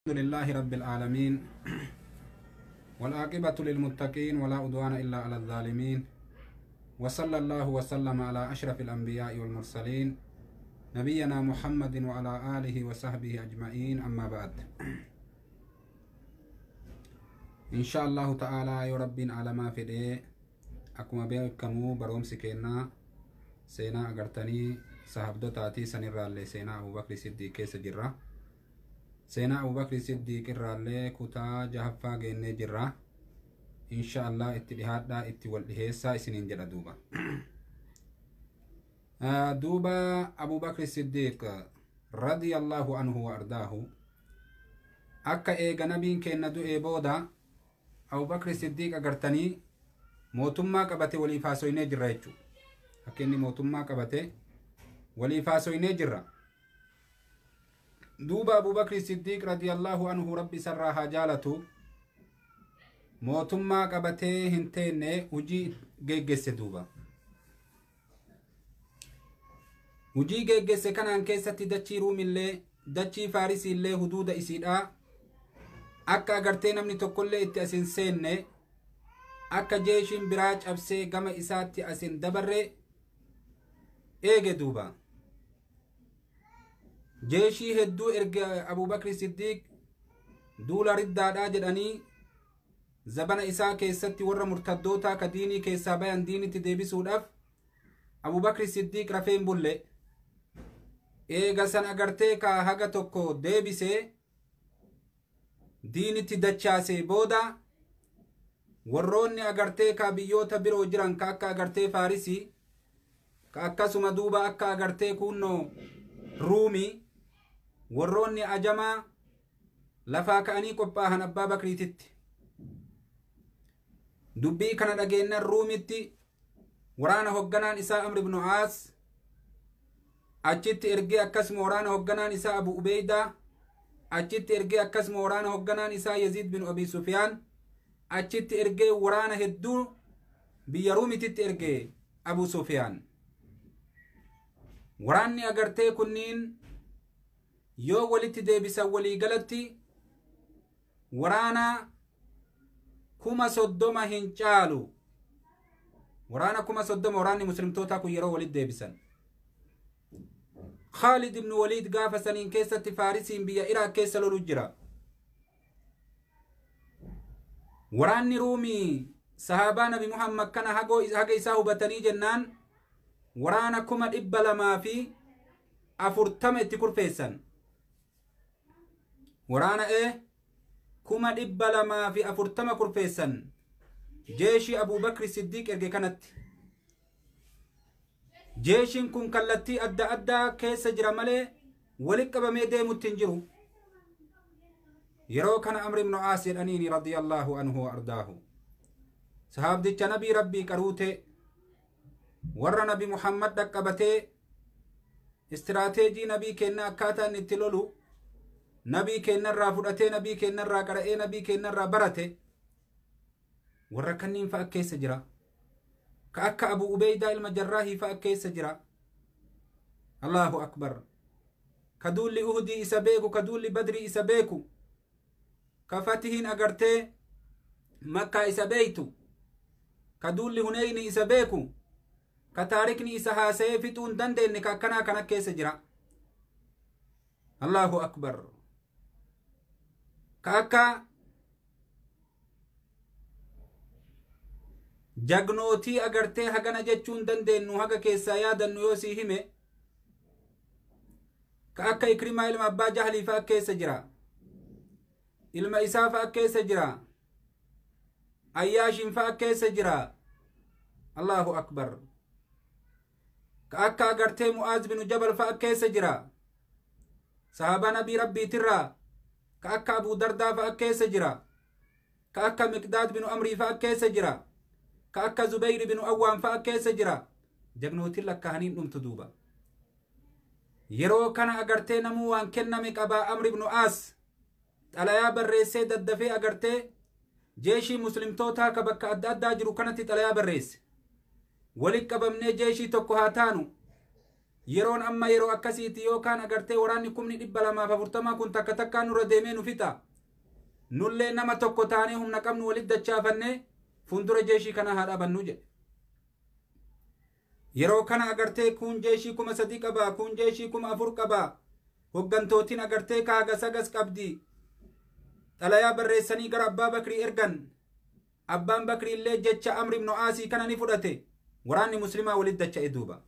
لله رب العالمين والعاقبة للمتقين ولا عدوان إلا على الظالمين وصلى الله وسلم على أشرف الأنبياء والمرسلين نبينا محمد وعلى آله وصحبه أجمعين. أما بعد، إن شاء الله تعالى يا رب على ما في دي أكما بيكمو بروم سكينا سينا أغرتني صحابدو تاتي سنرى سينا أبو بكر الصديق كيس جرّا seenaa Abubakri Siddiq irraallee kutaa jahaffaa geennee jirra. Insha Allah itti dhihaadhaa, itti wal dhiheessaa isiniin jedha. Duuba duuba Abubakri Siddiq radiyallahu anhu wa ardaahu akka eega nabiin keenna du'ee booda Abubakri Siddiq agartanii mootummaa qabate waliif haasoynee jirra jechuu. Akka inni mootummaa qabate waliif haasoynee jirra. Duuba Abubakri Siddiq radiyallahu anhu, rabbi isarraa haa jaalatu, mootummaa qabatee hin teenne, hujii geggeesse. Duuba hujii geggeesse kanaan keessatti dachii Ruumillee dachii Faarisiillee huduuda isiidha akka agartee namni tokkollee itti asin seenne, akka jeeshiin biraa cabsee gama isaatti asin dabarre eege. Duuba jeeshii hedduu erga Abubakri Siddiiq duula riddaadhaa jedhanii zabana isaa keessatti warra murtaddootaa ka diinii keessaa bayan diinitti deebisuudhaaf Abubakri Siddiiq rafee hin bulle. Eega san agartee ka haga tokko deebisee diinitti dachaasee booda warroonni agartee ka biyyoota biroo jiran ka akka agartee Faarisii ka akkasuma duuba akka agartee kunnoo Ruumii warroonni ajamaa lafaa ka'anii qophaahan Abbaa Bakriititti. Dubbii kana dhageennan Ruumitti waraana hogganaan isaa Amr ibnu Aas achitti ergee, akkasuma waraana hogganaan isaa Abu Ubeydaa achitti ergee, akkasuma waraana hogganaan isaa Yaziid bin Abi Sufyaan achitti ergee, waraana hedduu biyya Ruumititti ergee Abu Sufyaan. Waraanni agartee kunniin yoo walitti deebisan walii galatti waraana 30,000 hin caalu. Waraana 30,000 waraanni muslimtootaa kun yeroo walitti deebisan. Khaalid ibn Waliid gaafa saniin keessatti Faarisiin biyya Iraaq keessa lolu jira. Waraanni Ruumii sahaabaa Nabi Muhammad kana haga isaa hubatanii jennaan waraana 240,000 itti kurfeessan. Waraana 240,000 kurfeessan jeeshii Abubakri Siddiiq erge kanatti. Jeeshiin kun kallattii adda addaa keessa jira malee walitti qabamee deemutti hin jiru. Yeroo kana Amr ibnu Aas jedhaniini radiyallahu anhu wa ardaahu, sahaabdicha nabii rabbii qaruute, warra Nabi Muhammad dhaqqabatee istiraateejii nabii kenna akkaataa inni itti lolu nabii kennarraa fudhatee, nabii kennarraa qara'ee, nabii kennarraa barate, warra kanniin fa'a keessa jira. Ka akka Abu Ubeydaa ilma Jarraahii fa'a keessa jira. Allahu akbar! Ka duulli Uhudii isa beeku, ka duulli Badrii isa beeku, ka fatihiin agartee Makkaa isa beeytu, ka duulli Huneyni isa beeku, ka taarikni isa haasa'ee fixuu hin dandeenye, ka akkanaa kana keessa jira. Allahu akbar! Ka akka jagnootii agartee hagana jechuu hin dandeenyu haga keessaa yaadannu yoo sii hime, ka akka Ikrimaa ilma Abbaa Jahlii fa'a keessa jira, ilma isaa fa'a keessa jira, Ayyaashin fa'a keessa jira. Allahu akbar! Ka akka agartee Mu'aaz binu Jabal fa'a keessa jira, sahaabaa nabii rabbiitirraa. Ka akka Abuu Dardaa fa'a keessa jira, ka akka Miqdaad binu Amrii fa'a keessa jira, ka akka Zubayri binu Awwaan fa'a keessa jira. Jagnootiin lakkaa'anii dhumtu. Duuba yeroo kana agartee namuu waan kenname qabaa. Amri ibnu Aas xalayaa barreessee daddafee agartee jeeshii muslimtootaa ka bakka adda addaa jiru kanatti xalayaa barreesse: walitti qabamnee jeeshii tokko haa taanu. Yeroon amma yeroo akkasiiti yookaan agartee waraanni 240,000 kun takka takkaan nurra deemee nu fixa. Nullee nama tokko taanee humna qabnu walitti dachaafannee fuuldura jeeshii kana haa dhaabannuu jedhe. Yeroo kana agartee kun jeeshii 3,000 qaba, kun jeeshii 4,000 qaba. Hoggantootiin agartee kaaga sagas qabdi. Xalayaa barreessanii gara Abbaa Bakrii ergan. Abbaan Bakrii illee jecha Amr ibn Aasii kana ni fudhate. Waraanni muslimaa walitti dacha'e duuba.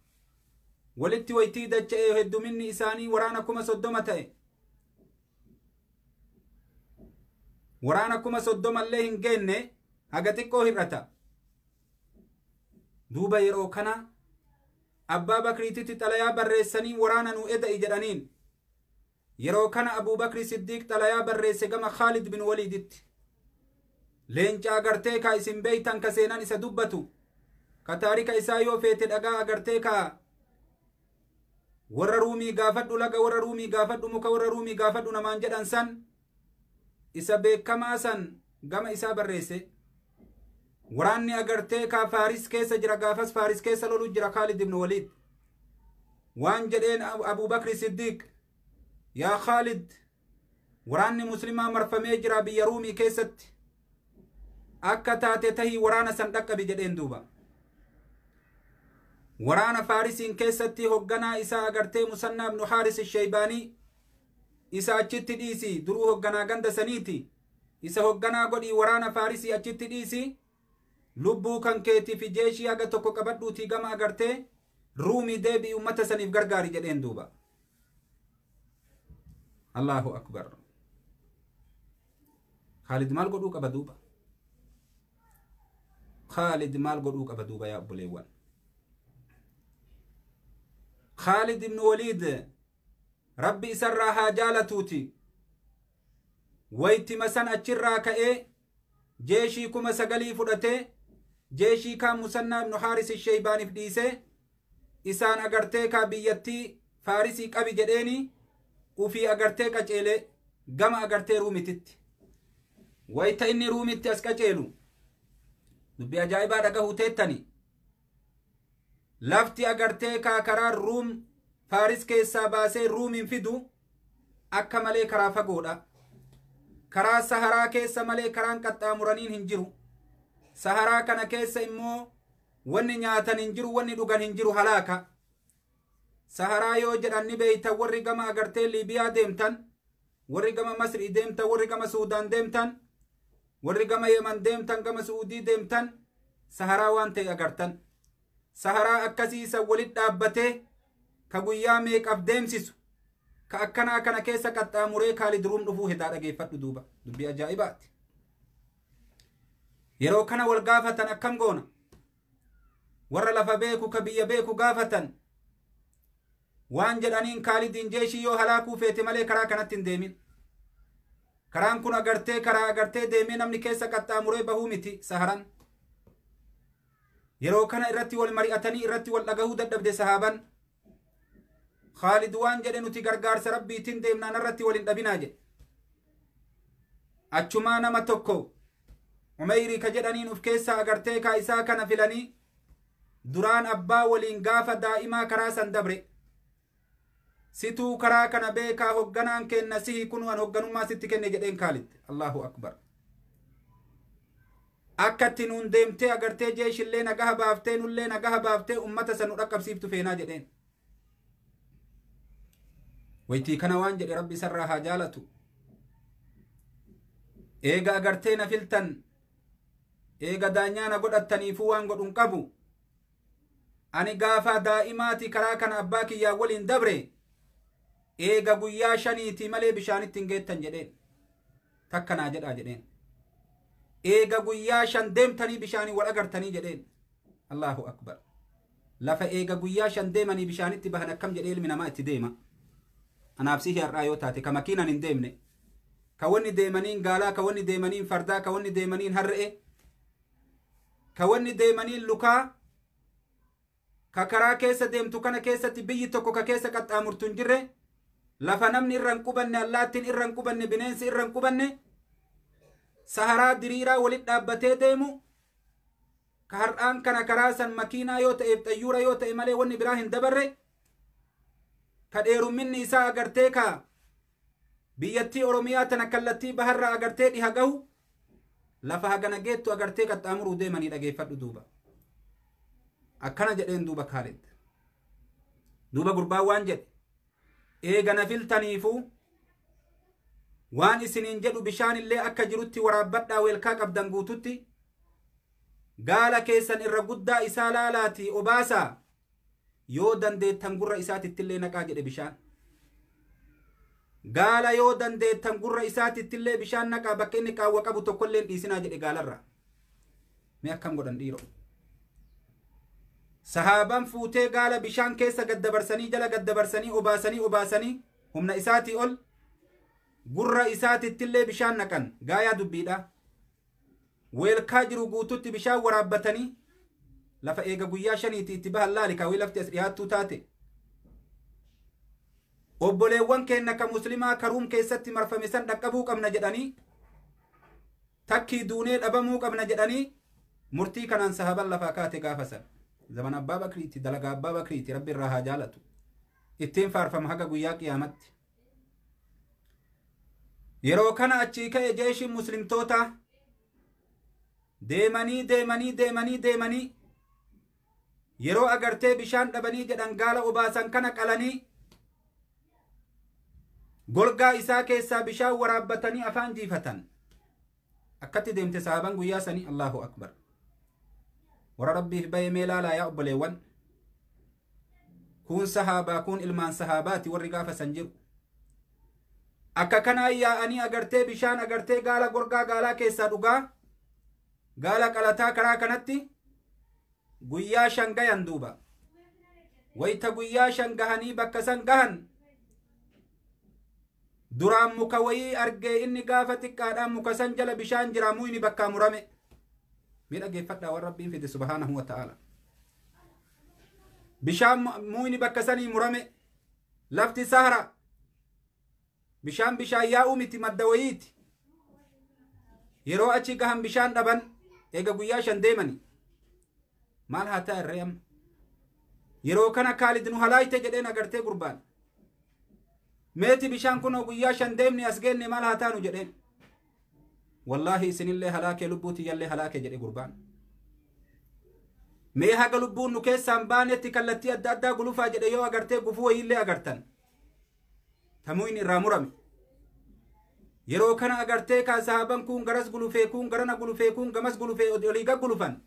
Walitti waytii dacha'e hedduminni isaanii waraana 30,000 ta'e. Waraana 30,000 illee hin geenne haga xiqqoo hir'ata. Duuba yeroo kana Abbaa Bakriititti xalayaa barreessanii waraana nu eda'i jedhaniin. Yeroo kana Abuu Bakri Siddiiq xalayaa barreesse gama Khaalid bin Waliiditti. Leenca agartee ka isin beeytan ka seenan isa dubbatu. Ka taarika isaa yoo feete dhagaa agartee ka warra Ruumii gaafadhu, laga warra Ruumii gaafadhu, muka warra Ruumii gaafadhu namaan jedhan san isa beekamaa san gama isaa barreesse. Waraanni agartee ka Faaris keessa jira, gaafas Faaris keessa lolu jira Khaalid ibn Waliid. Waan jedheen Abuu Bakri Siddiiq, yaa Khaalid, waraanni muslimaa marfamee jira biyya Ruumii keessatti. Akka taate tahii waraana san dhaqqabi jedheen duuba. Waraana Faarisiin keessatti hogganaa isaa agartee Musannaa ibn Haaris Sheybaanii isa achitti dhiisi, duruu hogganaa ganda saniiti. Isa hogganaa godhii waraana Faarisii achitti dhiisi. Lubbuu kan keetii fi jeeshii haga tokko qabadhuutii gama agartee Ruumii deebi'i ummata saniif gargaari jedheen duuba. Allahu akbar. Khaalid maal godhuu qaba duuba? Khaalid maal godhuu qaba duuba yaa obboleewwan? Khaalid ibn Waliid Rabbi isarraa haa jaalatuuti. Waytima san achirraa ka'ee jeeshii 9,000 fudhatee jeeshii kaan Musannaa ibn Haaris Sheybaaniif dhiisee isaan agartee kaa biyyattii Faarisii qabi jedheeni ufii agartee qaceelee gama agartee Ruumititti. Wayta inni Ruumitti as qaceelu dubbii ajaa'ibaa dhagahuu teettani. Lafti agartee kaa karaa Ruum Faaris keessaa baasee Ruumiin fidu akka malee karaa fagoodha. Karaa Saharaa keessa malee karaan qaxxaamuraniin hin jiru. Saharaa kana keessa immoo wanni nyaatan hin jiru, wanni dhugan hin jiru, halaaka. Saharaa yoo jedhan ni beeytan warri gama agartee Liibiyaa deemtan, warri gama Masrii deemtan, warri gama Suudaan deemtan, warri gama Yemen deemtan, gama Suudii deemtan, Saharaa waan ta'e agartan. Saharaa akkasii isa walit dhaabbatee ka guyyaa meeqaaf deemsisu ka akkanaa kana keessa qaxxaamuree Khaalid Ruum dhufuu hedaa dhageeffadhu duuba. Dubbii ajaa'ibaati. Yeroo kana wal gaafatan akkam goona? Warra lafa beeku ka biyya beeku gaafatan. Waan jedhaniin Khaalidiin jeeshii yoo halaakuu feete malee karaa kanatti hin deemin. Karaan kun agartee karaa agartee deemee namni keessa qaxxaamuree bahuu miti Saharan. Yeroo kana irratti wal mari'atanii irratti wal dhagahuu dadhabde sahaaban. Khaalid waan jedhe nuti gargaarsa Rabbiitiin deemnaan irratti wal hin dhabinaa jedhe. Achumaa nama tokko Umeyrii ka jedhaniin uf keessaa agartee kaa isaa kana filanii duraan abbaa waliin gaafa daa'imaa karaa san dabre. Situu karaa kana beekaa hogganaan kenna sihi kun waan hogganummaa sitti kenne jedheen Khaalid. Allahu akbar. Akkatti nuun deemtee agartee jeeshillee nagaha baaftee nullee nagaha baaftee ummata san nu dhaqqabsiiftu feenaa jedheen. Waytii kana waan jedhe Rabbi isarraa haa jaalatu. Eega agartee na filtan, eega daanyaa na godhattaniifuu waan godhun qabu. Ani gaafa daa'imaati karaa kana abbaa kiyyaa waliin dabre eega guyyaa 5 malee bishaanitti hin geettan jedheen. Takka naa jedhaa jedheen. Eega guyyaa 5 deemtanii bishaanii wal agartanii jedheen. Allahu akbar. Lafa eega guyyaa 5 deemanii bishaanitti bahan akkam jedhee ilmi namaa itti deema. Anaaf sihi har'aa yoo taate ka makiinaan hin deemne, ka wanni deemaniin gaalaa, ka wanni deemaniin fardaa, ka wanni deemaniin harre'e, ka wanni deemaniin lukaa, ka karaa keessa deemtu kana keessatti biyyi tokko ka keessa qaxxaamurtu hin jirre, lafa namni irra hin qubanne, allaattiin irra hin qubanne, bineensi irra hin qubanne, Saharaa diriiraa walit dhaabbatee deemu, ka har'aan kana karaa san makiinaa yoo ta'eef xayyuura yoo ta'e malee wanni biraa hin dabarre, Ka dheerumminni isaa agartee ka biyyattii Oromiyaa tana kallattii baharraa agartee dhiha gahu lafa hagana geettu agartee qaxxaamuruu deemanii dhageeffadhu duuba. Akkana jedheen duuba Kaalid. Duuba gurbaan waan jedhe eegana filtaniifuu waan isiniin jedhu bishaan illee akka jirutti waraabbadhaa weelkaa qabdan guututti gaala keessan irra guddaa isaa laalaatii obaasaa yoo dandeettan gurra isaatittillee naqaa jedhe bishaan. Gaala yoo dandeettan gurra isaatittillee bishaan naqaa bakka inni qaawwa qabu tokkollee hin dhiisinaa jedhe gaalarra. Mee akkam godhan dhiiroo? Sahaabaan fuutee gaala bishaan keessa gaddabarsanii jala gaddabarsanii obaasanii obaasanii humna isaatii ol gurra isaatittillee bishaan naqan gaayaa dubbiidha. Weelkaa jiru guututti bishaan waraabbatanii lafa eega guyyaa shaniiti itti bahan laali kaawwii lafti as dhiyaattuu taate. Obboleewwan keenya ka muslimaa karuum keessatti marfame san dhaqqabuu qabna jedhanii takkii duunee dhabamuu qabna jedhanii murtii kanaan sahaban lafaa kaate gaafa san. Zaman abbaa bakriiti dalagaa abbaa bakriiti rabbi irraa haa jaalatu. Ittiin faarfama haga guyyaa qiyaamatti. Yeroo kana achii ka'e jeeshiin muslimtoota deemanii deemanii deemanii deemanii yeroo agartee bishaan dhabanii jedhan gaala obaasan kana qalanii golgaa isaa keessaa bishaan waraabbatanii afaan jiifatan. Akkatti deemte sahaban guyyaa sanii Allahu akbar. Warra rabbiif bahee mee laalaa yaa obboleewwan. Kun sahaabaa kun ilmaan sahaabaati warri gaafa san jiru. Akka kanaan yaa'anii agartee bishaan agartee gaala golgaa gaalaa keessaa dhugaa gaala qalataa karaa kanatti guyyaa shan gayan duuba. Wayita guyyaa shan gahanii bakka san gahan duraan muka wayii argee inni gaafa xiqqaadhaan muka san jala bishaan jira muyni bakkaa murame. Mee dhaggeeffadhaa waan rabbiin fide subhaanahu wa ta'ala. Bishaan muyni bakka sanii murame lafti sahara bishaan bishaan yaa'uu miti madda wayiiti. Yeroo achi gahan bishaan dhaban eega guyyaa shan deemani. Maal haa ta'a irree amma? Yeroo kana Kaalid nu halaayte jedheen agartee gurbaan. Meeti bishaan kunoo guyyaa shan deemni as geenne maal haa taanu jedheen. Wallaahi isinillee halaakee lubbuu tiyyallee halaakee jedhe gurbaan. Mee haga lubbuun nu keessaan baanetti kallattii adda addaa gulufaa jedhe yoo agartee gufuu wayiillee agartan. Tamuun irraa murame. Yeroo kana agartee kaa sahaban kun garas gulufee kun garana gulufee kun gamas gulufee olii gad gulufan.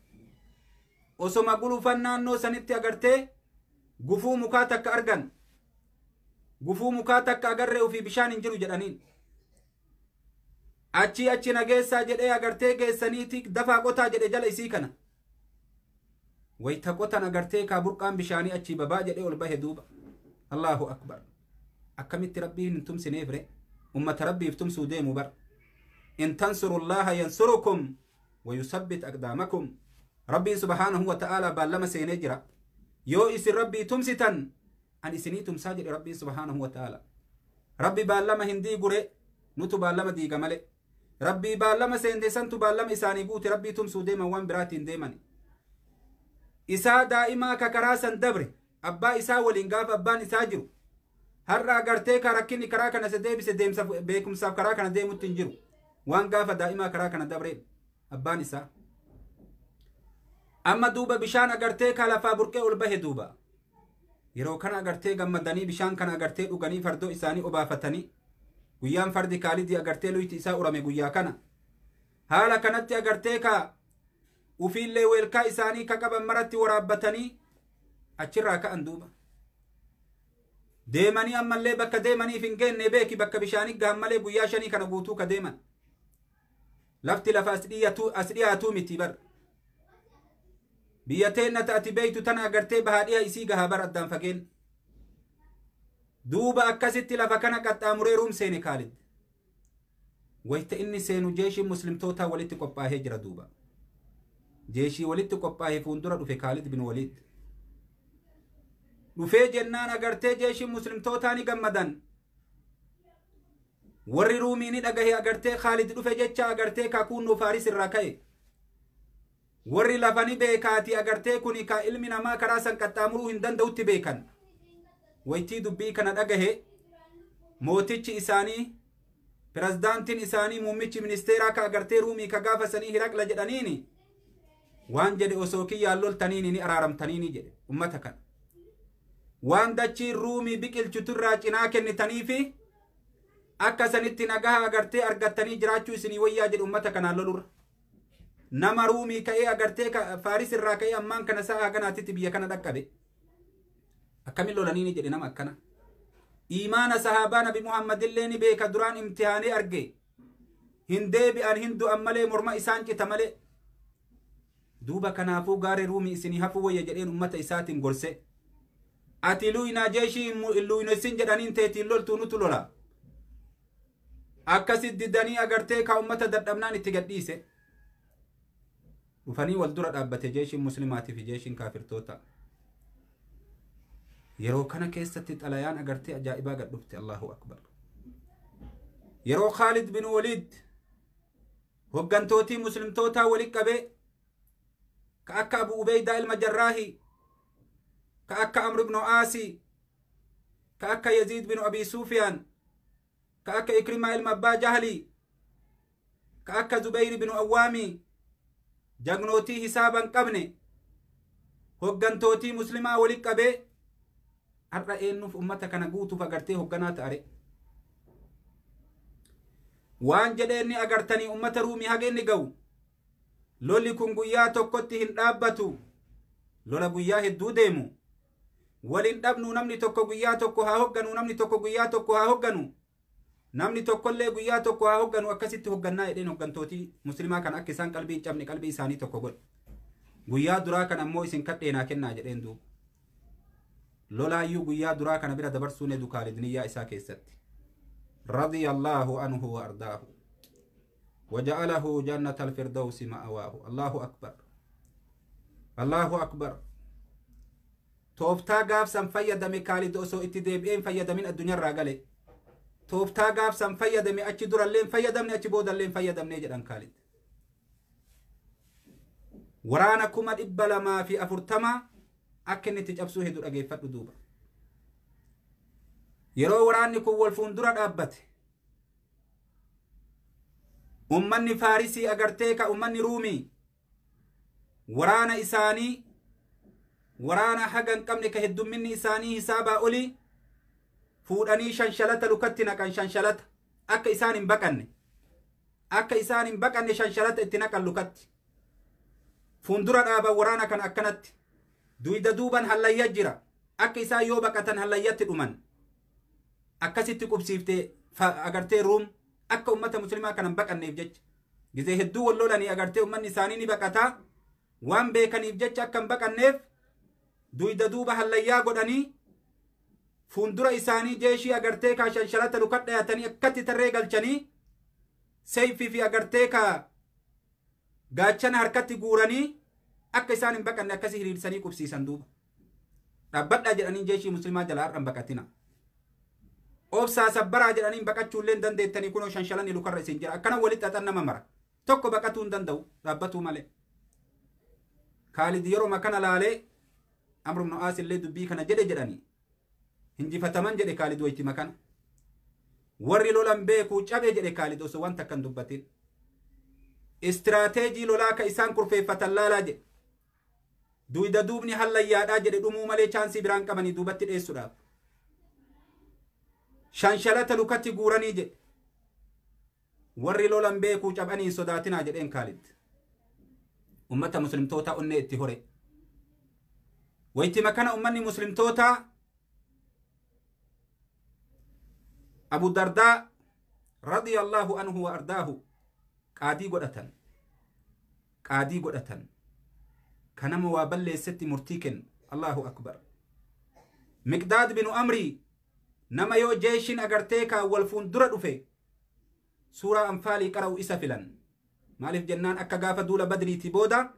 Osoma gulufan naannoo sanitti agartee gufuu mukaa takka argan. Gufuu mukaa takka agarree ofii bishaan hin jiru jedhaniin. Achi achi nageessaa jedhee agartee geessaniiti dafaa qotaa jedhe jala isii kana. Wayita qotan agartee kaa burqaan bishaanii achii babaa jedhee ol bahe duuba. Allahu akbar. Akkamitti rabbiin hin tumsineef re? Ummata rabbiif tumsuu deemu bar. In tansurullaha yansurukum wa yusabbit aqdaamakum. Rabbiin subhaanahu wa ta'ala baallama seenee jira. Yoo isin rabbii tumsitan an isinii tumsaa jedhe rabbiin subhaanahu wa ta'ala. Rabbi baallama hin diigure nutu baallama diiga male. Rabbii baallama seente santu baallama isaanii guute rabbii tumsuu deeman waan biraatiin deeman. Isaa daa'imaa ka karaa san dabre abbaa isaa waliin gaafa abbaan isaa jiru. Har'a agartee ka rakkinni karaa kana isa deebise deemsa beekumsaaf karaa kana deemutti hin jiru. Waan gaafa daa'imaa karaa kana dabre abbaan isaa. Amma duuba bishaan agartee ka lafaa burqee ol bahe duuba. Yeroo kana agartee gammadanii bishaan kana agartee dhuganii fardoo isaanii obaafatanii guyyaan fardi Kaalidii agartee luyti isaa urame guyyaa kana. Haala kanatti agartee ka ufiillee weelkaa isaanii ka qaban maratti waraabbatanii achirraa ka'an duuba. Deemanii ammallee bakka deemaniif hin geenne beeki bakka bishaanii gahan malee guyyaa shanii kana guutuu ka deeman. Lafti lafa as dhiyaatuu miti bar. Biyya teenna ta'ati beeytu tana agartee bahaa dhiya isii gahaa bar addaan fageen. Duuba akkasitti lafa kana qaxxaamuree Ruum seene Kaalid. Wayita inni seenu jeeshiin muslimtootaa walitti qophaa'ee jira duuba. Jeeshii walitti qophaa'ee fuuldura dhufe Kaalid bin Waliid. Dhufee jennaan agartee jeeshiin muslimtootaa ni gammadan. Warri Ruumii ni dhagahe agartee Kaalid dhufe jecha agartee kakuunnoo Faaris irraa ka'e. Warri lafa ni beekaati agartee kuni ka ilmi namaa karaa san qaxxaamuruu hin danda'utti beekan. Waytii dubbii kana dhagahe mootichi isaanii pirezidaantiin isaanii muummichi ministeeraa ka agartee Ruumii ka gaafa sanii Hiraqla jedhaniini waan jedhe osoo kiyyaan loltaniini ni araaramtaniini jedhe ummata kana. Waan dachiin Ruumii biqilchiturraa cinaa kennitaniifi akka sanitti nagaha agartee argattanii jiraachuu isinii wayyaa jedhe ummata kanaan lolurra. Nama Ruumii ka'ee agartee Faaris irraa ka'ee ammaan kana sa'a ganaatitti biyya kana dhaqqabe. Akkamin lolaniini jedhe nama akkana. Iimaana sahaabaa Nabi Muhammad illee ni beeka duraan imtihaanee arge. Hin deebi'an hin du'an malee morma isaan cita malee. Duuba kanaafuu gaaree Ruumii isinii hafuu wayya jedheen ummata isaatiin gorse. Ati luynaa jeeshii luynessin jedhaniin teetiin loltuu nutu lola. Akkasit didanii agartee ka ummata dadhabnaan itti gadhiise. Dhufanii wal dura dhaabbate jeeshiin muslimaatii fi jeeshiin kaafirtoota. Yeroo kana keessatti xalayaan agartee ajaa'ibaa gad dhufte. Allahu akbar. Yeroo Khaalid bin Waliid hoggantootii muslimtootaa walitti qabee ka akka Abu Ubeydaa ilma Jarraahi, ka akka Amr ibn Aasi, ka akka Yaziid bin Abi Sufyaan, ka akka Ikrimaa ilma Abbaa Jahli, ka akka Zubayr bin Awwaami, jagnootii hisaaba hin qabne hoggantootii muslimaa walitti qabee har'a eenyuuf ummata kana guutuuf agartee hogganaa ta'are. Waan jedhee inni agartanii ummata Ruumii haga inni ga'u lolli kun guyyaa tokkotti hin dhaabbatu, lola guyyaa hedduu deemu. Waliin dhabnu namni tokko guyyaa tokko haa hogganu, namni tokko guyyaa tokko haa hogganu, namni tokkollee guyyaa tokko haa hogganu, akkasitti hoggannaa jedheen hoggantootii muslimaa kan akka isaan qalbii hin cabne qalbii isaanii tokko godhe. Guyyaa duraa kan ammoo isin kadheenaa kennaa jedheen duuba. Lolaayyuu guyyaa duraa kana bira dabarsuun edu Khaalid niyyaa isaa keessatti. Radiyallahu anhu wa ardaahu. Waja'alahu jannatal firdawsi ma'awaahu. Allahu akbar. Allahu akbar. Tooftaa gaafsan fayyadame Khaalid osoo itti deebi'ee hin fayyadamin addunyaarraa gale. Tooftaa gaafsan fayyadame achi durallee hin fayyadamne achi boodallee hin fayyadamne jedhan Khaalid. Waraana 240,000 akka inni itti cabsuu hedduu dhageeffadhu duuba. Yeroo waraanni kun wal fuuldura dhaabbate ummanni Faarisii agartee ka ummanni Ruumii waraana isaanii waraana haga hin qabne ka heddumminni isaanii hisaabaa olii fuudhanii shanshalata lukatti naqan, shanshalata akka isaan hin baqanne, akka isaan hin baqanne shanshalata itti naqan lukatti. Fuuldura dhaaban waraana kana akkanatti duyda duuban hallayya jira, akka isaan yoo baqatan hallayyatti dhuman. Akkasitti qubsiiftee agartee Ruum akka ummata muslimaa kana hin baqanneef jecha. Gizee hedduu wal lolanii agartee ummanni isaanii ni baqataa waan beekaniif jecha akka hin baqanneef duyda duuba hallayyaa godhanii fuuldura isaanii jeeshii agartee ka shanshalata luka dhayatanii akkatti tarree galchanii seeyfii fi agartee ka gaachana harkatti guuranii akka isaan hin baqanne akkasii hiriirsanii qubsiisan duuba. Dhaabbadhaa jedhanii jeeshii muslimaa jalaa har'an baqatina. Obsaa sabbaraa jedhanii baqachuullee hin dandeettanii kunoo shanshalanni lukarra isin jira. Akkana walitti xaxan nama mara. Tokko baqatuu hin danda'u dhaabbatuu malee. Khaalid yeroo kana laalee Amr ibn Aas illee dubbii kana jedhe jedhanii hinjifataman jedhe Khaalid wayitima kana. Warri lolan beekuu cabe jedhe Khaalid osoo wanta akkan dubbatin. Istiraateejii lolaa ka isaan kurfeeffatan laalaa jedhe. Duyda duubni hallayyaadhaa jedhe dhumuu malee chaansii biraan qabanii duubatti dheessuudhaaf. Shanshalata lukatti guuranii jedhe. Warri lolan beekuu cabanii hin sodaatinaa jedheen Khaalid. Ummata muslimtootaa onnee itti hore. Wayitima kana ummanni muslimtootaa Abu Dardaa radiyallahu anhu wa ardaahu qaadii godhatan. Qaadii godhatan. Kanama waa balleessetti murtii kennu. Allahu akbar. Miqdaad binu Amrii nama yoo jeeshiin agartee kaa wal fuuldura dhufe suuraa Anfaalii qara'u isa filan. Maaliif jennaan akka gaafa duula Badriitii booda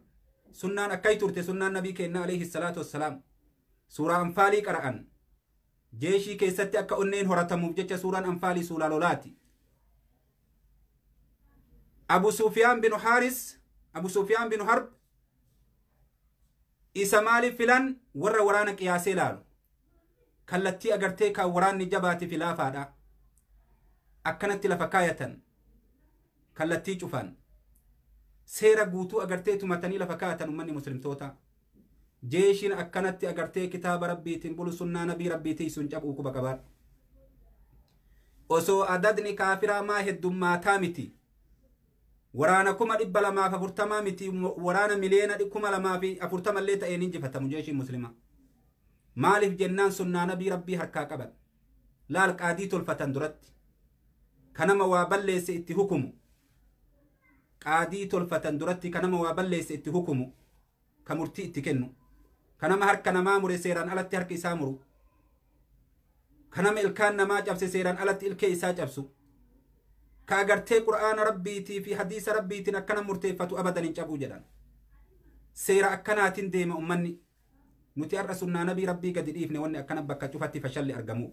sunnaan akkai turte sunnaan nabii keenna alayhi salaatu wassalaam. Suuraa Anfaalii qara'an. Jeeshii keessatti akka onneen horatamuuf jecha suuraan Anfaalii suuraa lolaati. Abu Sufyaan bin Haaris, Abu Sufyaan bin Harb isa maaliif filan warra waraana qiyaasee laalu. Kallattii agartee kan waraanni jabaati fi laafaadha. Akkanatti lafa kaayatan. Kallattii cufan. Seera guutuu agartee tumatanii lafa kaayatan ummanni muslimtoota. Jeeshiin akkanatti agartee kitaaba rabbiitiin bulu sunnaa nabii rabbiitii sun cabuu quba qabaadha. Osoo adadni kaafiraa maa heddummaataa miti. Waraana 240,000 miti, waraana miliyoona 2,040 illee ta'een injifatamu jeeshiin muslimaa. Maaliif jennaan sunnaa nabii rabbii harkaa qaban. Laal qaadii tolfatan duratti. Kanama waa balleesse itti hukumu. Qaadii tolfatan duratti kanama waa balleesse itti hukumu. Ka murtii itti kennu. Kanama harka namaa mure seeraan alatti harka isaa muru. Kanama ilkaan namaa cabse seeraan alatti ilkee isaa cabsu. Ka agartee qur'aana rabbiitii fi hadiisa rabbiitiin akkana murteeffatu abadan hin cabuu jedhan. Seera akkanaatiin deema ummanni. Nuti har'a sunnaa nabii rabbii gadi dhiifne wanni akkana bakka cufatti fashalli argamuuf.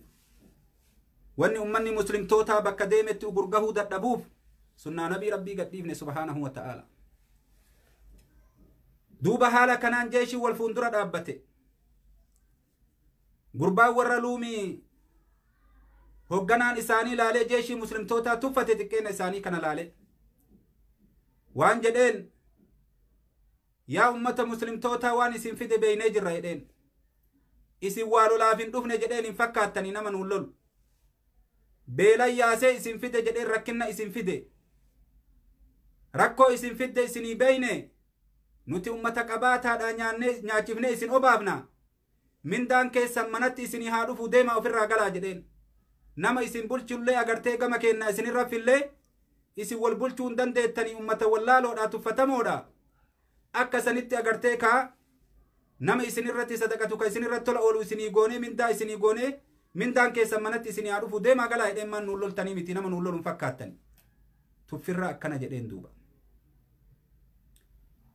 Wanni ummanni muslimtootaa bakka deemetti ugurgahuu dadhabuuf sunnaa nabii rabbii gad dhiifne subhaanahu wa ta'aala. Duuba haala kanaan jeeshii wal fuuldura dhaabbate. Gurbaan warra luumii hogganaan isaanii laalee jeeshii muslimtootaa tuffate xiqqeena isaanii kana laalee. Waan jedheen yaa ummata muslimtootaa waan isin fide beeynee jirra jedheen. Isin waa lolaaf hin dhufne jedheen hin fakkaattanii nama nuun lolu. Beelan yaasee isin fide jedheen rakkinna isin fide. Rakkoo isin fidde isinii beeyne nuti ummata qabaataadhaa nyaannee nyaachifnee isin obaafna. Mindaan keessan manatti isinii haa dhufu deemaa ofirraa galaa jedheen. Nama isin bulchullee agartee gama keenna isinirra fillee isin wal bulchuu hin dandeettanii ummata wallaaloodhaa tuffatamoodha. Akka sanitti agartee kaa nama isinirratti sadaqatu ka isinirratti tola oolu isinii goonee mindaa isinii goonee mindaan keessan manatti isinii haa dhufu deemaa galaa jedheen maan nuun loltanii miti nama nuun loluun fakkaattani. Tuffirraa akkana jedheen duuba.